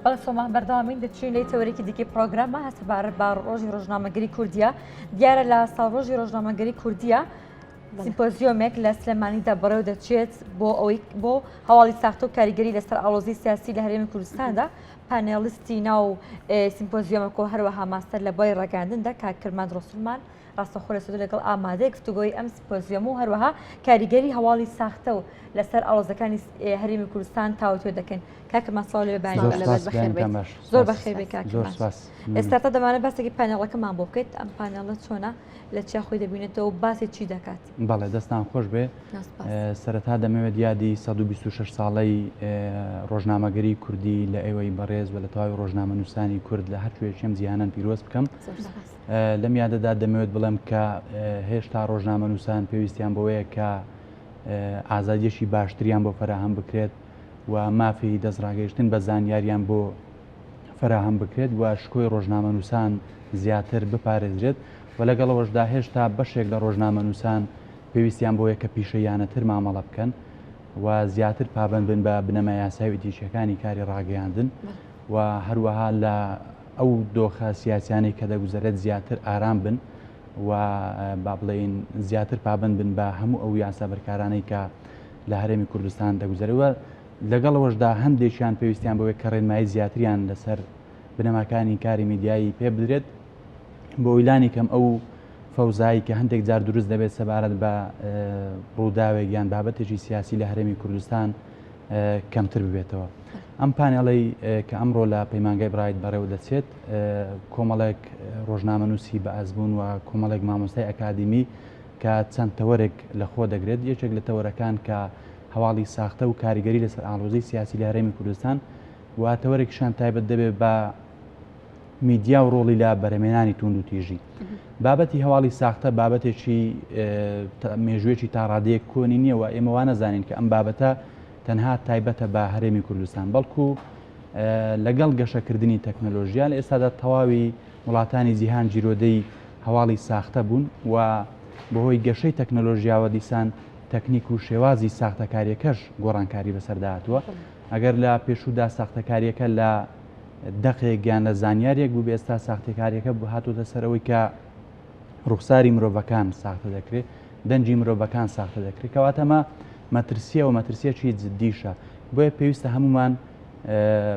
بەڵێ سۆما بەردەوامین دەچین لەی تەوەرێکی دیکەی پرۆگرامە هەر سەبارەت بە ڕۆژی ڕۆژنامەگەری کوردیە دیارە لە ساڵڕۆژی ڕۆژنامەگەری کوردیە سیمپۆزیۆمێک لە سلێمانیدا بەڕێوە دەچێت بۆ ئەوەی بۆ هەواڵی ساختە و کاریگەری لەسەر ئاڵۆزی سیاسی لە هەرێمی کوردستاندا پانێڵیستی ناو سیمپۆزیۆمەکە و هەروەها ماستەر لە بواری ڕاگەیاندندا کاک کرمانج ڕەسوڵمان ڕاستەوخۆ لە ستۆدیۆ لەگەڵ ئامادەیە گفتوگۆی ئەم سیمپۆزیۆم و هەروەها کاریگەری هەواڵی ساختە و لەسەر ئاڵۆزەکانی هەرێمی کوردستان تاوتوێ دەکەین. کاک کرمان سڵاو لێ بەیانی زۆر سپاس بەیانتان باش. زۆر بەخێر بێی کاک زۆر کرمان. سپاس. ئێستا تا دەمانەوێت باسێکی پانێڵەکەمان بۆ بکەیت ئەم پانێڵە چۆنە لە چیا خۆی دەبینێتەوە و باسی چی دەکات؟ بەڵێ دەستان خۆش بێ. سەرەتا دەمەوێت یادی 126 ساڵەی ڕۆژنامەگەری کوردی لە ئێوەی بەڕێز و لە تەواوی ڕۆژنامەنووسانی کورد لە هەر کوێیەکی ئەم جیهانەن پیرۆز بکەم. لەم یادەدا دەمەوێت بڵێم کە هێشتا ڕۆژنامەنووسان پێویستیان بەوەیە کە ئازادیەکی باشتریان بۆ فەراهەم بکرێت و مافی دەستڕاگەیشتن بە زانیاریان بۆ فەراهەم بکرێت و شکۆی ڕۆژنامەنووسان زیاتر بپارێزرێت و لەگەڵەوەشدا هێشتا بەشێک لە ڕۆژنامەنووسان پێویستیان بۆیە کە پیشەییانەتر مامەڵە بکەن و زیاتر پابەند بن بە بنەما یاسایی و ئیتیکیەکانی کاری ڕاگەیاندن و هەروەها لە ئەو دۆخە سیاسیانەی کە دەگوزەرێت زیاتر ئارام بن و با بڵێین زیاتر پابەند بن بە هەموو ئەو یاسا بەرکارانەی کە لە هەرێمی کوردستان دەگوزەرێت و لەگەڵەوەشدا هەندێکیان پێویستیان بەوەی کە ڕێنمایی زیاتریان لەسەر بنەماکانی کاری میدیایی پێ بدرێت بۆ ئەوەی لانی کەم ئەو فەوزایی کە هەندێک جار دروست دەبێت سەبارەت بە ڕووداوێک یان بابەتێکی سیاسی لە هەرێمی کوردستان کەمتر ببێتەوە. ئەم پانێڵەی کە ئەمڕۆ لە پەیمانگای برایت بەڕێوە دەچێت کۆمەڵێک ڕۆژنامەنووسی بە ئەزموون و کۆمەڵێک مامۆستای ئەکادیمی کە چەند تەوەرێک لە خۆ دەگرێت یەکێک لە تەوەرەکان کە هەواڵی ساختە و کاریگەری لەسەر ئاڵۆزی سیاسی لە هەرێمی کوردستان و تەوەرێکیشان تایبەت دەبێت بە میدیا و ڕۆڵی لە بەرهەمهێنانی توندوتیژی. بابەتی هەواڵی ساختە بابەتێکی مێژوویەکی تاڕادەیەک کۆنی نییە و ئێمە وا نەزانین کە ئەم بابەتە تەنها تایبەتە بە هەرێمی کوردستان بەڵکو لەگەڵ گەشەکردنی تەکنەلۆژیا لە ئێستادا تەواوی وڵاتانی جیهان گیرۆدەی هەواڵی ساختە بوون و بەهۆی گەشەی تەکنەلۆژیاوە دیسان تەکنیک و شێوازی ساختەکاریەکەش گۆڕانکاری بەسەردا هاتووە ئەگەر لە پێشوودا ساختەکاریەکە لە دەقێک یان لە زانیاریەک بوو ئێستا ساختەکاریەکە هاتوتە سەر ئەوەی کە ڕوخساری مرۆڤەکان ساختە دەکرێت دەنگی مرۆڤەکان ساختە دەکرێت کەواتە ئەمە مەترسیە و مەترسیەکی جددیشە بۆیە پێویستە هەمومان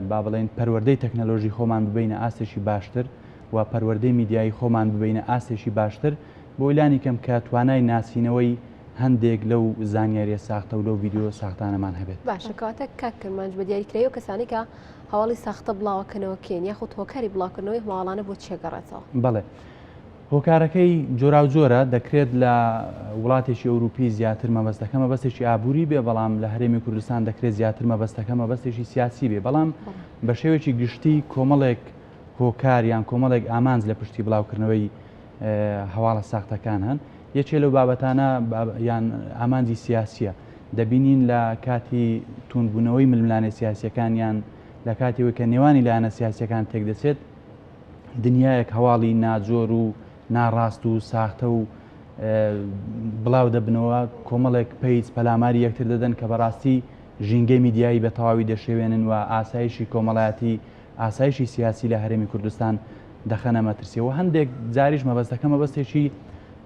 با بڵێن پەروەردەی تەکنەلۆژی خۆمان ببینە ئاستێکی باشتر و پەروەردەی میدیایی خۆمان ببینە ئاستێکی باشتر بۆ لانی کەم کە توانای ناسینەوەی هەندێک لەو زانیاریە ساختە و لەو ڤیدیۆ ساختانەمان هەبێت. باشە کەواتە کاک کرمانج بە دیاریکراوی ئەو کەسانەی کە هەواڵی ساختە بڵاوەکەنەوە کێن یاخود هۆکاری بڵاوکردنەوەی هەواڵانە بۆ چیە گەڕێتەوە؟ بەڵێ هۆکارەکەی جۆراوجۆرە دەکرێت لە وڵاتێکی ئەوروپی زیاتر مەبەستەکە مەبەستێکی ئابووری بێ بەڵام لە هەرێمی کوردستان دەکرێت زیاتر مەبەستەکە مەبەستێکی سیاسی بێ بەڵام بە شێوەیەکی گشتی کۆمەڵێک هۆکار یان کۆمەڵێک ئامانج لە پشتی بڵاوکردنەوەی هەواڵە ساختەکان هەن یەکێ لەو بابەتانە یان ئامانجی سیاسیە دەبینین لە کاتی توندبوونەوەی ململانێ سیاسیەکان یان لە کاتیەوەی کە نێوانی لایەنە سیاسیەکان تێکدەچێت دنیایەک هەواڵی ناجۆر و ناڕاست و ساختە و بڵاو دەبنەوە کۆمەڵێک پیج پەلاماری یەکتر دەدەن کە بەڕاستی ژینگەی میدیایی بە تەواوی دەشێوێنن و ئاسایشی کۆمەڵایەتی ئاسایشی سیاسی لە هەرێمی کوردستان دەخەنە مەترسیەوە هەندێک جاریش مەبەستەکە مەبەستێکی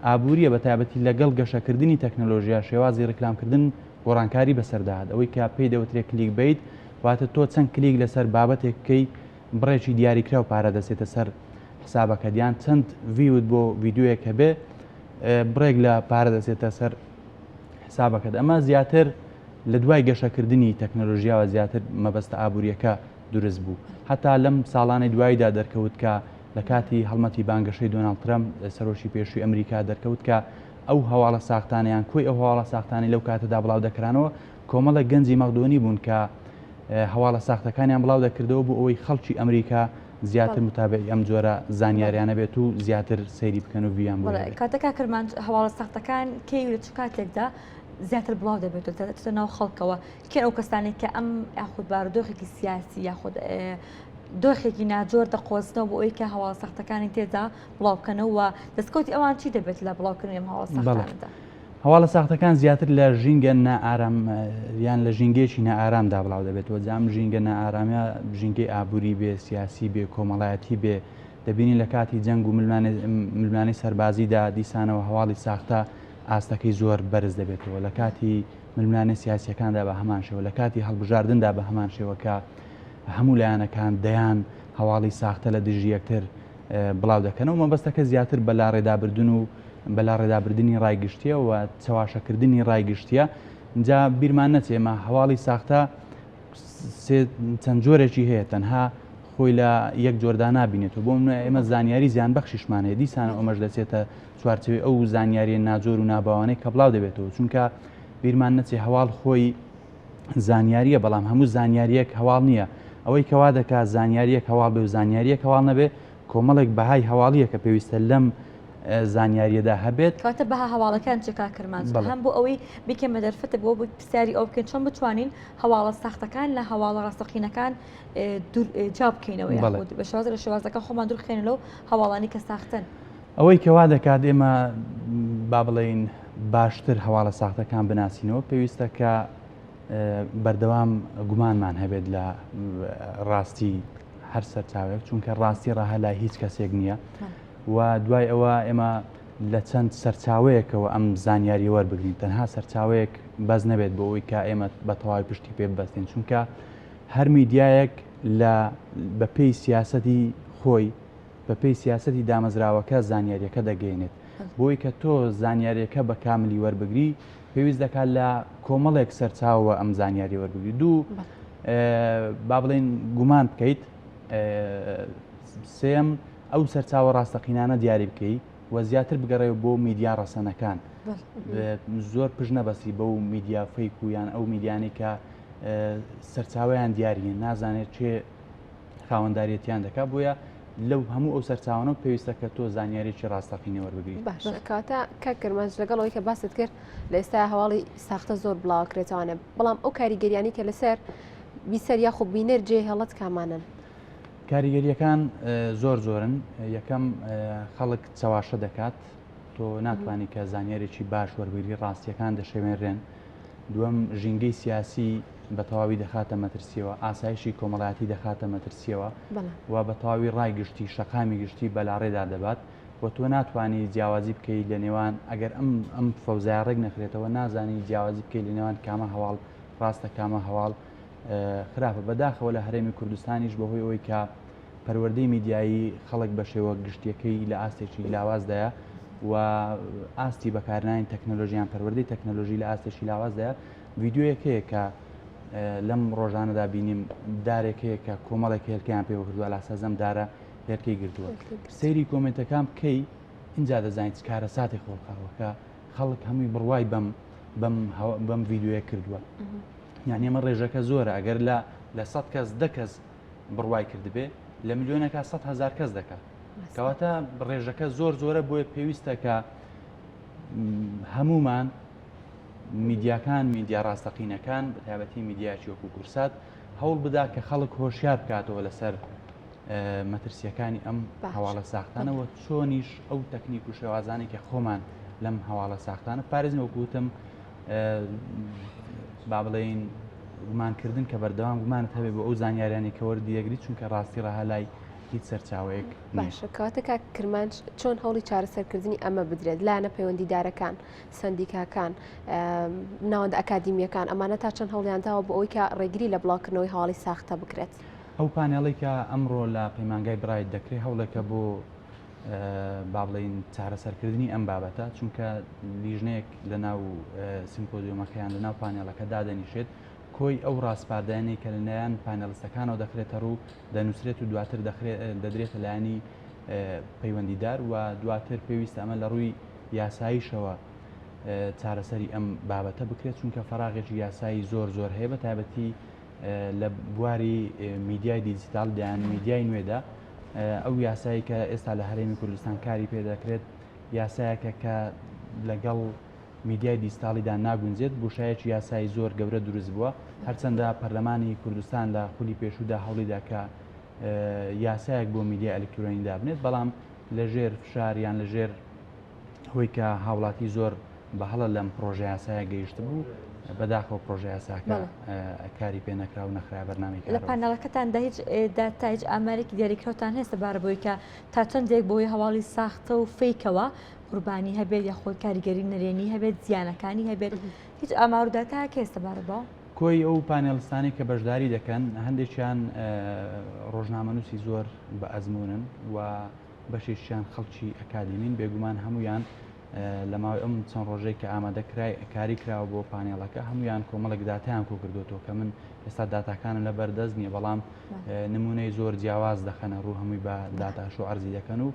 ئابووریە بە تایبەتی لەگەڵ گەشەکردنی تەکنەلۆژیا شێوازی ڕیکلامکردن گۆڕانکاری بەسەردا هات ئەوەی کە پێی دەوترێ clickbait واتە تۆ چەند کلیک لەسەر بابەتێک بکەی بڕێکی دیاریکراو پارە دەچێتە سەر حسابەکەت یان چەند view ت بۆ ڤیدیۆیەک هەبێ بڕێک لە پارە دەچێتە سەر حسابەکەت ئەمە زیاتر لە دوای گەشەکردنی تەکنەلۆژیاوە زیاتر مەبەستە ئابووریەکە دروست بوو هەتا لەم ساڵانەی دواییدا دەرکەوت کە لە کاتی هەڵمەتی بانگەشەی دۆناڵد ترەمپ، سەرۆکی پێشووی ئەمریکا، دەرکەوت کە ئەو هەواڵە ساختانە یان کۆی ئەو هەواڵە ساختانەی لەو کاتەدا بڵاو دەکرانەوە، کۆمەڵێک گەنجی مەقدۆنی بوون کە هەواڵە ساختەکانیان بڵاو دەکردەوە بۆ ئەوەی خەڵکی ئەمریکا زیاتر متابعی ئەم جۆرە زانیاریانە بێت و زیاتر سەیری بکەن و view یان بۆ هەبێت. کاتە کاک کرمانج هەواڵە ساختەکان کەی و لە چ کاتێکدا زیاتر بڵاو دەبێتەوە دەچێتە ناو خەڵکەوە؟ کێن ئەو کەسانەی کە ئەم یاخود بارودۆخێکی سیاسی یاخود دۆخێکی ناجۆر دەقۆزنەوە بۆ ئەوەی کە هەواڵە سەختەکانی تێدا بڵاو بکەنەوە و دەستکەوتی ئەوان چی دەبێت لە بڵاوکردنی ئەم هەواڵە سەختانەدا؟ هەواڵە ساختەکان زیاتر لە ژینگە نائارام یان لە ژینگەیەکی نائارامدا بڵاو دەبێتەوە، جا ئەم ژینگە نائارامە ژینگەی ئابووری بێ، سیاسی بێ، کۆمەڵایەتی بێ، دەبینین لە کاتی جەنگ و ململانێی سەربازیدا دیسانەوە هەواڵی ساختە ئاستەکەی زۆر بەرز دەبێتەوە، لە کاتی ململانێ سیاسیەکاندا بە هەمان شێوە، لە کاتی هەڵبژاردندا بە هەمان شێوە کە هەموو لایەنەکان دەیان هەواڵی ساختە لە دژی یەکتر بڵاو دەکەنەوە، مەبەستەکە زیاتر بە لاڕێدابردن و بەلاڕێدابردنی ڕای گشتیە و چەواشەکردنی ڕای گشتیە. جا بیرمان نەچێ ئێمە هەواڵی ساختە چەند جۆرێکی هەیە، تەنها خۆی لە یەک جۆردا نابینێتەوە. بۆ منە ئێمە زانیاری زیان بەخشیشمان هەیە، دیسان ئەمەش دەچێتە چوارچێوەی ئەو زانیاریە ناجۆر و ناباوانەی کە بڵاو دەبێتەوە، چونکە بیرمان نەچێ هەواڵ خۆی زانیاریە، بەڵام هەموو زانیاریەک هەواڵ نییە. ئەوەی کەوا دەکات زانیاریەک هەواڵ بێ و زانیاریەک هەواڵ نەبێ، کۆمەڵێک بەهای هەواڵیە کە پێویستە لەم زانیاریەدا هەبێت. کەواتە بەها هەواڵەکان چیە کاک کرمانج؟ هەم بۆ ئەوەی بیکەمە دەرفەتێک بۆ ئەوەی پرسیاری ئەو بکەین چۆن بتوانین هەواڵە ساختەکان لە هەواڵە ڕاستەقینەکان جیا بکەینەوە یاخود بە شێوازێک لە شێوازەکان خۆمان دوور بخەینە لەو هەواڵانەی کە ساختەن. ئەوەی کە وا دەکات ئێمە با بڵێین باشتر هەواڵە ساختەکان بناسینەوە پێویستە کە بەردەوام گومانمان هەبێت لە ڕاستی هەر سەرچاوێک چونکە ڕاستی ڕەها لای هیچ کەسێک نییە و دوای ئەوە ئێمە لە چەند سەرچاوەیەکەوە ئەم زانیاری وەربگرین تەنها سەرچاوەیەک بەس نەبێت بۆ ئەوەی کە ئێمە بە تەواوی پشتی پێ ببەستین چونکە هەر میدیایەک لە بەپێی سیاسەتی خۆی بەپێی سیاسەتی دامەزراوەکە زانیاریەکە دەگەێنێت بۆی کە تۆ زانیاریەکە بە کاملی وەربگری پێویست دەکات لە کۆمەڵێک سەرچاوە ئەم زانیاری وەربگری دوو با بڵێن گومان بکەیت سێم ئەو سەرچاوە ڕاستەقینانە دیاری بکەیت و زیاتر بگەڕێ بۆ میدیا ڕەسەنەکان زۆر پشت نەبەستی بەو میدیا fake و یان ئەو میدیانی کە سەرچاویان دیاریە نازانێت چێ خاوەنداریەتیان دەکات بۆیە لەو هەموو ئەو سەرچاوانە پێویستە کە تۆ زانیاریی ڕاستەقینە وەربگریت. باشە کەواتە کاک کرمانج لەگەڵ ئەوەی کە باست کرد لە ئێستا هەواڵی ساختە زۆر بڵاوکرێتوانە بەڵام ئەو کاریگەریانی کە لەسەر بیسەر یاخۆ بینەر جێ هێڵت کامانن؟ کاریگەریەکان زۆر زۆرن یەکەم خەڵک چەواشە دەکات تۆ ناتوانانی کە زانیارێکی باش وەربگری ڕاستیەکان دەشێوێنرێن دووەم ژینگەی سیاسی بە تەواوی دەخاتە مەترسیەوە، ئاسایشی کۆمەڵایەتی دەخاتە مەترسیەوە و بە تەواوی ڕای گشتی، شەقامی گشتی بەلاڕێدا دەبات و تۆ ناتوانی جیاوازی بکەی لە نێوان ئەگەر ئەم ئەم فەوزایە ڕێک نەخرێتەوە نازانی جیاوازی بکەی لە نێوان کامە هەواڵ ڕاستە کامە هەواڵ خراپە. بەداخەوە لە هەرێمی کوردستانیش بەهۆی ئەوەی کە پەروەردەی میدیایی خەڵک بە شێوە گشتیەکەی لە ئاستێکی لاوازدایە و ئاستی بەکارنانی تەکنەلۆژیان پەروەردەی تەکنەلۆژی لە ئاستێکی لاوازدایە ڤیدیۆیەک هەیە کە لەم ڕۆژانەدا بینیم دارێک هەیە کە کۆمەڵێک هێلکەیان پێوە کردووە لاسەزەم دارە هێلکەی گرتووە سەیری کۆمنتەکان بکەی اینجا دەزانیت چ کارەساتێک خۆڵقاوە کە خەڵک هەمووی بڕوای بەم بەم بەم ڤیدیۆیە کردووە یعنی ئەمە ڕێژەکە زۆرە ئەگەر لە لە سە کەس دە کەس بڕوای کردبێ لە ملیۆنەکە 100 هزار کەس دەکات کەواتە ڕێژەکە زۆر زۆرە بۆیە پێویستە کە هەمومان میدیاکان، میدیا ڕاستەقینەکان، بەتایبەتی میدیایەکی وەکو کورسات، هەوڵ بدا کە خەڵک هۆشیار بکاتەوە لەسەر مەترسیەکانی ئەم هەواڵە ساختانە و چۆنیش ئەو تەکنیک و شێوازانەی کە خۆمان لەم هەواڵە ساختانە پارێزین وەکو وتم با بڵێین گومانکردن کە بەردەوام گومانت هەبێ بۆ ئەو زانیاریانی کە وەردیەگری چونکە ڕاستی ڕەها لای هیچ سەرچاوەیەک باشە کەواتە کاک کرمانج چۆن هەوڵی چارەسەرکردنی ئەمە بدرێت لایەنە پەیوەندیدارەکان سەندیکاکان، ناوەندە ئەکادیمییەکان، ئەمانە تا چەند هەوڵیان داوە بۆ ئەوەی کە ڕێگری لە بڵاوکردنەوەی هەواڵی ساختە بکرێت؟ ئەو پانێڵەی کە ئەمڕۆ لە پەیمانگای برایت دەکرێت هەوڵێکە بۆ با بڵێین چارەسەرکردنی ئەم بابەتە، چونکە لیژنەیەک لە ناو سیمپۆزیۆمەکەیان لە ناو پانێڵەکە دادەنیشێت کۆی ئەو ڕاسپاردانەی کە لەلایەن پانێڵستەکانەوە دەخرێتە ڕوو دەنووسرێت و دواتر دەدرێتە لایەنی پەیوەندیدار و دواتر پێویستە ئەمە لە ڕووی یاساییشەوە چارەسەری ئەم بابەتە بکرێت چونکە فەراغێکی یاسایی زۆر زۆر هەیە بە تایبەتی لە بواری میدیای دیجیتال یان میدیای نوێدا ئەو یاسایی کە ئێستا لە هەرێمی کوردستان کاری پێ دەکرێت یاسایەکە کە لەگەڵ میدیای دیجیتاڵیدا ناگونجێت بۆشایەکی یاسایی زۆر گەورە دروست بووە هەرچەندە پەرلەمانی کوردستان لە خولی پێشوودا هەوڵیدا کە یاسایەک بۆ میدیای ئەلکترۆنی دابنێت بەڵام لەژێر فشار یان لەژێر هۆی کە هاوڵاتی زۆر بە هەڵە لەم پرۆژە یاسایە گەیشتبوو، بەداخەوە پرۆژە یاساکە کاری پێ نەکرا و نەخرا بەرنامەی لە پانێڵەکەتاندا هیچ داتا هیچ ئامارێکی دیاریکراوتان هەیە سەبارەت بەوەی کە تا چەندێک بەهۆی هەواڵی ساختە و فەیکەوە قوربانی هەبێت یاخود کاریگەری نەرێنی هەبێت زیانەکانی هەبێت هیچ ئامار و داتایەک هەیە سەبارەت بەوە؟ کۆی ئەو پانێڵستانەی کە بەشداری دەکەن هەندێکیان ڕۆژنامەنووسی زۆر بە ئەزموونن و بەشێکیان خەڵکی ئەکادیمین، بێگومان هەمویان لە ماوەی ئەم چەند ڕۆژەی کە ئامادە کاری کراوە بۆ پانێڵەکە هەمویان کۆمەڵێک داتایان کۆکردوێتەوە کە من ئێستا داتاکانم لە بەردەست نییە بەڵام نمونەی زۆر جیاواز دەخەنە ڕوو هەمووی بە داتاش و عەرزی دەکەن و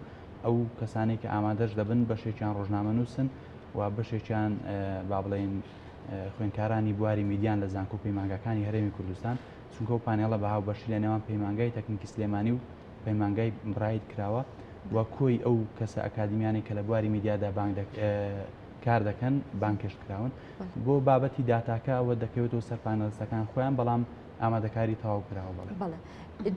ئەو کەسانی کە ئامادەش دەبن بەشێکیان ڕۆژنامەنووسن و بەشێکیان با بڵێین خوێندکارانی بواری میدیان لە زانکۆ پەیمانگاکانی هەرێمی کوردستان چونکە ئەو پانێڵە بە هاوبەشی لە نێوان پەیمانگای تەکنیکی سلێمانی و پەیمانگای برایت کراوە و کۆی ئەو کەسە ئەکادیمیانەی کە لە بواری میدیادا بانگ کار دەکەن بانگهێشت کراون بۆ بابەتی داتاکە ئەوە دەکەوێتەوە سەر پانێڵستەکان خۆیان بەڵام ئامادەکاری تەواو کراوە بەڵێ. بەڵێ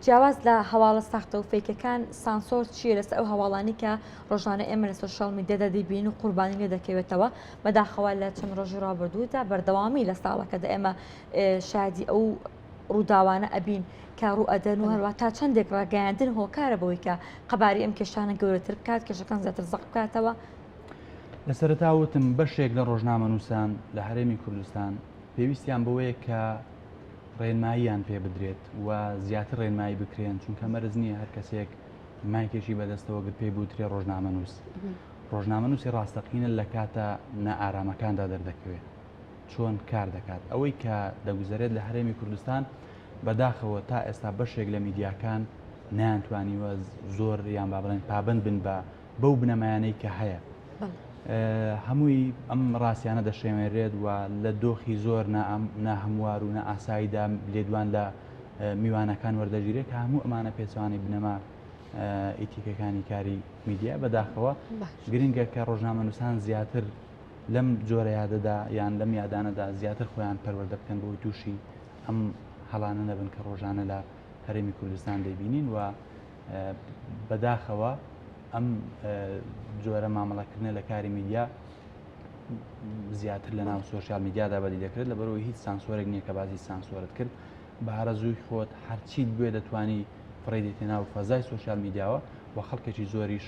جیاواز لە هەواڵە ساختە و فەیکەکان سانسۆر چییە لەسەر ئەو هەواڵانی کە ڕۆژانە ئێمە لە سۆشیال میدیادا دەیبینین و قوربانی لێ دەکەوێتەوە بەداخەوە لە چەند ڕۆژی ڕابردوودا بەردەوامی لە ساڵەکەدا ئێمە شادی ئەو ڕووداوانە ئەبین کە ڕوو ئەدەن و هەروە تا چەندێک ڕاگەیاندن هۆکارە بەوەی کە قەباری ئەم کێشانە گەورەتر بکات کێشەکان زیاتر زەق بکاتەوە. لە سەرەتا وتم بەشێک لە ڕۆژنامەنووسان لە هەرێمی کوردستان پێویستیان بەوەیە کە ڕێنماییان پێ بدرێت و زیاتر ڕێنمایی بکرێن چونکە مەرج نییە هەر کەسێک مایکێکی بەدەستەوە گرت پێی بوترێ ڕۆژنامەنووس ڕۆژنامەنووسی ڕاستەقینە لە کاتە نائارامەکاندا دەردەکەوێت چۆن کار دەکات ئەوەی کە دەگوزەرێت لە هەرێمی کوردستان بەداخەوە تا ئێستا بەشێک لە میدیاکان نەیانتوانیوە زۆر یان با بڵێن پابند بن بە بەو بنەمایانەی کە هەیە هەمووی ئەم ڕاستیانە دەشێوێنرێت و لە دۆخی زۆر ناهەموار و نائاساییدا لێدوان لە میوانەکان وەردەگیرێت کە هەموو ئەمانە پێچوانی بنەما ئیتیکەکانی کاری میدیا بەداخەوە گرنگە کە ڕۆژنامەنووسان زیاتر لەم جۆرە یادەدا یان لەم یادانەدا زیاتر خۆیان پەروەردە بکەن بۆی تووشی ئەم هەڵانە نەبن کە ڕۆژانە لە هەرێمی کوردستان دەیبینین و بەداخەوە ئەم جۆرە مامەڵەکردنە لە کاری میدیا زیاتر لە ناو سۆشیال میدیادا بەدی دەکرێت لەبەرەوەی هیچ سانسۆرێک نییە کە باسی سانسۆرت کرد بە ئارەزووی خۆت هەرچیت بوێ دەتوانی فڕێ دێتە ناو فەزای سۆشیال میدیاوە و خەڵکێکی زۆریش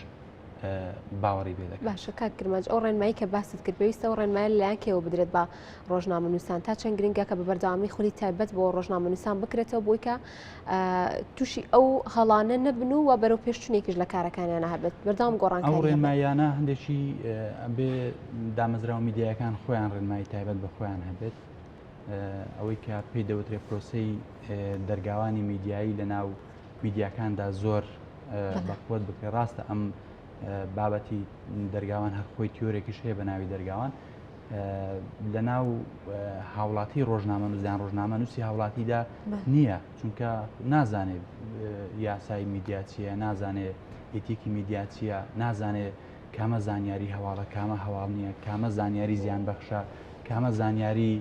باوەڕی پێ دەکات. باشە کاک کرمانج ئەو ڕێنمایی کە باست کرد پێویستە ئەو ڕێنمایە لەلایەن کێوە بدرێت بە ڕۆژنامەنووسان تا چەند گرنگە کە بە بەردەوامی خولی تایبەت بۆ ڕۆژنامەنووسان بکرێتەوە بۆی کە تووشی ئەو هەڵانە نەبن و و بەرەو پێشچونێکیش لە کارەکانیانە هەبێت بەردەوام گۆڕانکاری ئەو ڕێنماییانە هەندێکی بێ دامەزراوە میدیایەکان خۆیان ڕێنمایی تایبەت بە خۆیان هەبێت ئەوەی کە پێی دەوترێ پرۆسەی دەرگاوانی میدیایی لە ناو میدیاکاندا زۆر بەقوت بکرێت ڕاستە ئەم بابەتی دەرگاوان هەر خۆی تیۆرێکیش هەیە بە ناوی دەرگاوان لە ناو هاوڵاتی ڕۆژنامە نووسیان ڕۆژنامە نووسی هاوڵاتیدا نییە چونکە نازانێ یاسای میدیا چییە نازانێ ئیتیکی میدیا چییە نازانێ کامە زانیاری هەواڵە کامە هەواڵ نییە کامە زانیاری زیان بەخشە کامە زانیاری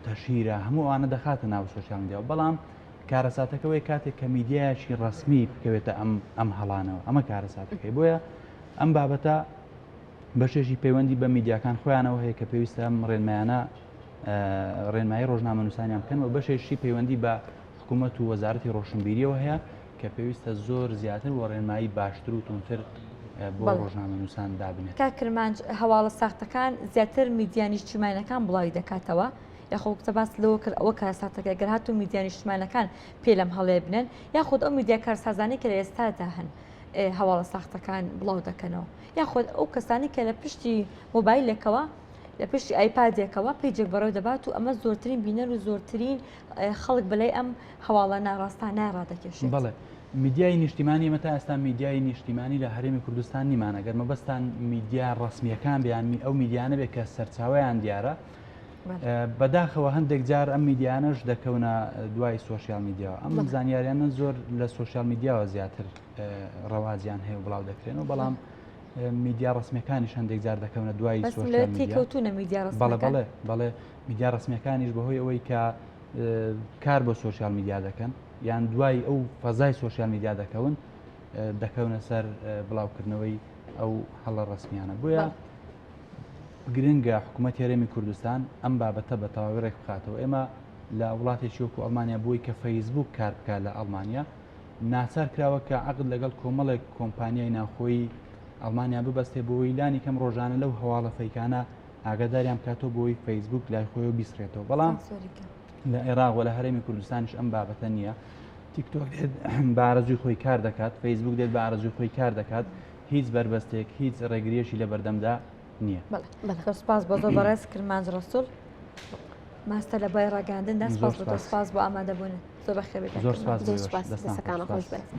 تەشهیرە هەموو ئەوانە دەخاتە ناو سۆشیال میدیا بەڵام کارەساتەکەوەی کاتێک کە میدیایەکی ڕسمی بکەوێتە ئەم ئەم هەڵانەوە ئەمە کارەساتەکەی بۆیە ئەم بابەتە بەشێکی پەیوەندی بە میدیاکان خۆیانەوە هەیە کە پێویستە ئەم ڕێنمایانە ڕێنمایی ڕۆژنامەنووسانیان بکەن و بەشێکی پەیوەندی بە حکوومەت و وەزارەتی ڕۆشنبیریەوە هەیە کە پێویستە زۆر زیاتر و ڕێنمایی باشتر و توندتر بۆ ڕۆژنامەنووسان دابنێت. کاک کرمانج هەواڵە ساختەکان زیاتر میدیا نیشتیمانەکان بڵاوی دەکاتەوە یاخۆ کتە باس لەوە کرد ئەوە کارەساتەکە گەر هاتوو میدیا نیشتیمانەکان پێ لەم هەڵەیە بنێن یاخود ئەو میدیا کارسازانەی کە لە ئێستادا هەن هەواڵە ساختەکان بڵاو دەکەنەوە یاخود ئەو کەسانی کە لە پشتی مۆبایلێکەوە لە پشتی ئایپادێکەوە پەیجێک بەڕێو دەبات و ئەمە زۆرترین بینەر و زۆرترین خەڵک بەلای ئەم هەواڵە ناڕاستانە ڕادەکێشێت. بەڵێ میدیای نیشتیمانی ئێمە تا ئێستا میدیای نیشتیمانی لە هەرێمی کوردستان نیمانە گەر مەبەستان میدیا ڕەسمییەکان بێ یان ئەو میدیانە بێ کە سەرچاوەیان دیارە بەداخەوە هەندێک جار ئەم میدیانەش دەکەونە دوای سۆشیال میدیاوە ئەم زانیاریانە زۆر لە سۆشیال میدیاوە زیاتر ڕەواجیان هەیە و بڵاو دەکرێنەوە بەڵام میدیا ڕسمیەکانیش هەندێک جار دەکەونە دوای سۆشیال میدیا بەڵێ بەڵێ بەڵێ میدیا ڕسمیەکانیش بەهۆی ئەوەی کە کار بۆ سۆشیال میدیا دەکەن یان دوای ئەو فەزای سۆشیال میدیا دەکەون دەکەونە سەر بڵاوکردنەوەی ئەو هەڵە ڕسمیانە بۆیە. گرنگە حکوومەت هەرێمی کوردستان ئەم بابەتە بە تەواوی ڕێک بخاتەوە. ئێمە لە وڵاتێکی وەکو ئەڵمانیا بۆی کە فەیسبوک کار بکات لە ئەڵمانیا ناچار کراوە کە عقد لەگەڵ کۆمەڵێک کۆمپانیای ناوخۆیی ئەڵمانیا ببەستێ بۆی لانی کەم ڕۆژانە لەو هەواڵە fake انە ئاگاداریان بکاتەوە بۆی فەیسبوک لای خۆی بیسڕێتەوە. بەڵام لە عێراق و لە هەرێمی کوردستانیش ئەم بابەتە نییە. تیکتۆک دێت بە ئارەزووی خۆی کار دەکات، فەیسبوک دێت بە ئارەزووی خۆی کار دەکات، هیچ بەربەستێک هیچ ڕێگریەکی لە بەردەمدا نییە. زۆر سپاس بۆ زۆر بەڕێز کرمانج ڕەسوڵ ماستەر لە بواری ڕاگەیاندندا. سپاس بۆ تۆ، سپاس بۆ ئامادەبوونت. زۆر بەخێربێی کاک زۆر سپاس کرمانج. بۆ زۆر ئێوەش. سپاس. دەستان دەستەکانت خۆش. خۆش سپاس. بێت.